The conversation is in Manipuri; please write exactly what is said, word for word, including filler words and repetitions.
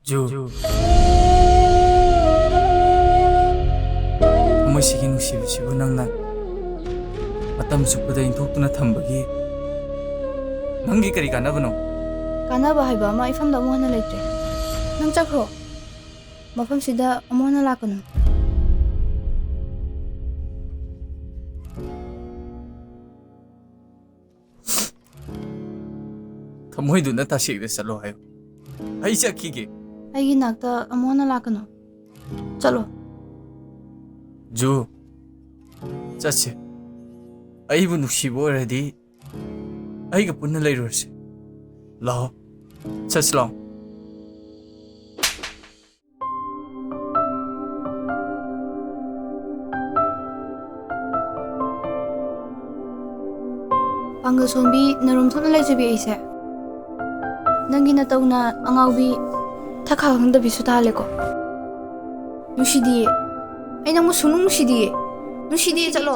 ꯖꯨ, ꯊꯃꯣꯏꯁꯤꯒꯤ ꯅꯨꯡꯁꯤꯕꯁꯤꯕꯨ ꯅꯪꯅ ꯃꯇꯝ ꯆꯨꯞꯄꯗ ꯏꯟꯊꯣꯛꯇꯨꯅ ꯊꯝꯕꯒꯤ ꯅꯪꯒꯤ ꯀꯔꯤ ꯀꯥꯟꯅꯕꯅꯣ? ꯀꯥꯟꯅꯕ ꯍꯥꯏꯕ ꯑꯃ ꯏꯐꯝꯗ ꯑꯃꯨꯛ ꯍꯟꯅ ꯂꯩꯇ꯭ꯔꯦ꯫ ꯅꯪ ꯆꯠꯈ꯭ꯔꯣ꯫ ꯃꯐꯝꯁꯤꯗ ꯑꯃꯨꯛ ꯍꯟꯅ ꯂꯥꯛꯀꯅꯨ꯫ ꯊꯃꯣꯏꯗꯨꯅ ꯇꯁꯦꯡꯅ ꯆꯠꯂꯣ ꯍꯥꯏꯌꯨ꯫ ꯑꯩ ꯆꯠꯈꯤꯒꯦ꯫ ꯑꯩꯒꯤ ꯅꯥꯛꯇ ꯑꯃꯨꯛ ꯍꯟꯅ ꯂꯥꯛꯀꯅꯨ꯫ ꯆꯠꯂꯣ꯫ ꯖꯨ, ꯆꯠꯁꯦ꯫ ꯑꯩꯕꯨ ꯅꯨꯡꯁꯤꯕ ꯑꯣꯏꯔꯗꯤ ꯑꯩꯒ ꯄꯨꯟꯅ ꯂꯩꯔꯨꯔꯁꯦ꯫ ꯂꯥꯛꯑꯣ, ꯆꯠꯁꯤ ꯂꯥꯛꯑꯣ꯫ ꯄꯥꯡꯒꯜ ꯁꯣꯟꯕꯤ, ꯅꯔꯣꯝ ꯊꯣꯛꯅ ꯂꯩꯖꯕꯤ ꯑꯩꯁꯦ꯫ ꯅꯪꯒꯤ ꯅꯇꯧꯅ ꯑꯉꯥꯎꯕꯤ, ꯊꯛꯈꯥ ꯈꯪꯗꯕꯤꯁꯨ ꯇꯥꯍꯜꯂꯦꯀꯣ꯫ ꯅꯨꯡꯁꯤꯗꯤꯌꯦ꯫ ꯑꯩ ꯅꯪꯕꯨ ꯁꯨꯡꯅꯨꯡ ꯅꯨꯡꯁꯤꯗꯤꯌꯦ꯫ ꯅꯨꯡꯁꯤꯗꯤꯌꯦ, ꯆꯠꯂꯣ꯫